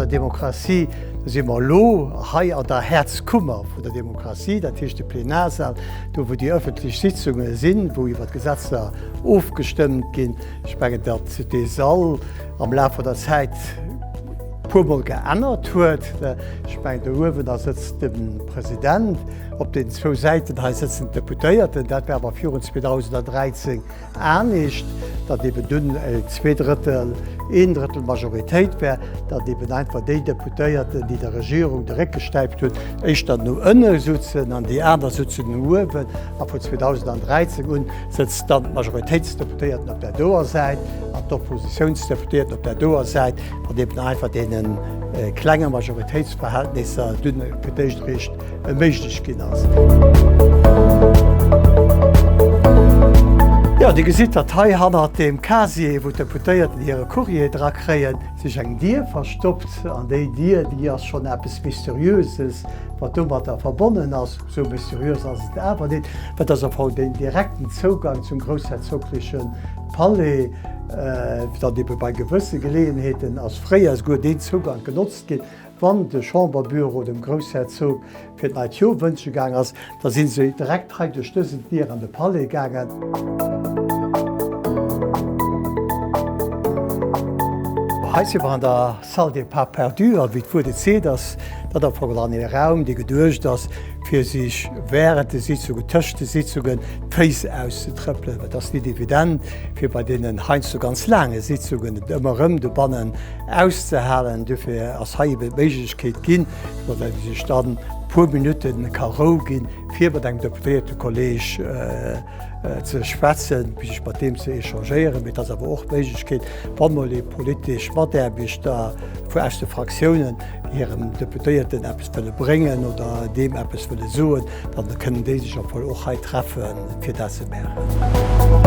der Demokratie. Do si mer elo hei an der Häerzkummer vun der Demokratie, dat heescht de Plenarsaal, do wou déi ëffentlech Sitzunge sinn, wou iwwer d'Gesetzer ofgestëmmt ginn. Ech mengen, datt dee Sall am Laf vun der Zäit e puermol geännert huet. Ech mengen, do uewen da sëtzt de President, op den zwou Säiten hei sëtzen d'Deputéierten. Dat war awer virun 2013 anescht, datt eben dunn Zweedrëttel, een Drëttel Majoritéit war, datt eben einfach déi Deputéierten, déi der Regierung de Réck gestäipt hunn, éischter no ënne sutzen an déi aner sutzen no uewen. A vun 2013 un sëtzt dann d'Majoritéitsdeputéierten op där doer Säit an d'Oppositiounsdeputéierten op där doer Säit, mat eben einfach deene klenge Majoritéitsverhältnisser dunn fir d'éischt eréischt méiglech ginn ass. Jo, Dir gesitt, datt hei hannert deem Casier, wou d'Deputéierten hire Courrier dra kréien, sech eng Dier verstoppt. An déi Dier, déi ass schonn eppes Mysteriöses, wat domatter verbonnen ass. Sou mysteriös ass et awer net. Dat ass am Fong den direkten Zougang zum groussherzogleche Palais, datt ebe bei gewësse Geleeënheeten ass fréier esouguer deen Zougang genotzt ginn, wann de Chamberbüro dem Groussherzog fir d'neit Joer wënsche gaang ass, da si se direkt hei duerch dësen Dier an de Palais gaangen. Hei si mer an der Salle des pas perdus, a wéi d'Wuert et seet, ass dat am Fong dann ee Raum, dee geduecht ass, fir sech wärend de Sitzungen, tëscht de Sitzungen, d'Féiss auszetrëppelen. Et ass nit evident, fir bei deenen heiansdo ganz laange Sitzungen et ëmmer erëm dobannen auszehalen. Dofir ass hei eben d'Méiglechkeet ginn, datt ee sech dann e puer Minutte ka Rou ginn, fir mat engem deputéierte Kolleeg ze schwätzen, fir sech mat deem ze échangéieren. Mee et ass awer och d'Méiglechkeet, wann mol ee politesch Mataarbechter vu aus de Fraktiounen hirem Deputéierten eppes wëlle bréngen oder deem eppes wëlle soen, dann kënnen déi sech obwuel och hei treffen, fir dat ze maachen.